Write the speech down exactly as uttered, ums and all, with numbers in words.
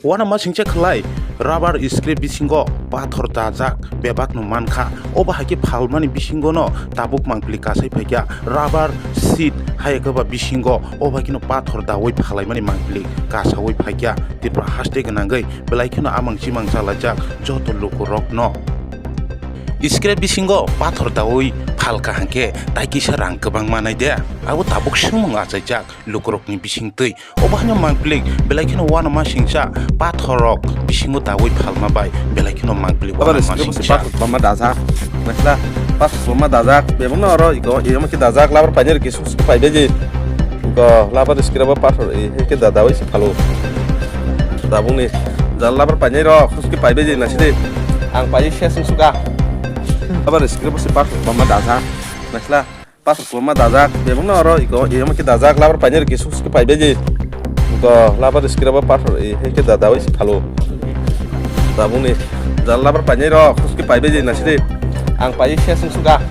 Uanama singcha khlai, rubber scrap bisingo pathor dajak bebakno mankha. Obo hai khe phalmani bisingono tabuk mangpili kasai phaikha. Rubber sheet hai khe ba bisingo obo hai kheno pathor dawi phalaimani mangpili kasawi phaikha. Tripura haste gwnangwi belai kheno amang chimang chalaijak joto lukurokno. Scrap bisingo pathor dawi phalkha hwnkhe tai kisa rang kwbang manai de. Abo tabuk swngmung achaijak lukurokni bisingtwi. Obo haino mangpili belai kheno uanama singcha pathorrok bisingo dawi phalma bai belai kheno mangpili Rubber uanama scrap se singcha. Pathor kwbangma dajak. Naisla pathor kwbangma dajak. Bebakno oro iko, iyama khe dajak. Rubber painai rok khe suk suk paibai je. Iko rubber scrap o pathor, eh, hai khe da dawi se phalo. Tabukni jal rubber painai rok suk suk paibai je naisidi. Ang paiwi ses wng suka. Rubber scrap o se pathor kwbangma dajak. Naisla. Pathor kwbangma dajak, bebakno oro iko, iyama khe dajak, rubber painai rok khe suk suk paibai je. Iko rubber scrap o pathor, eh, hai khe da dawi se phalo. Tabukni jal rubber painai rok suk suk paibai je naisidi. Ang paiwi ses wng suka.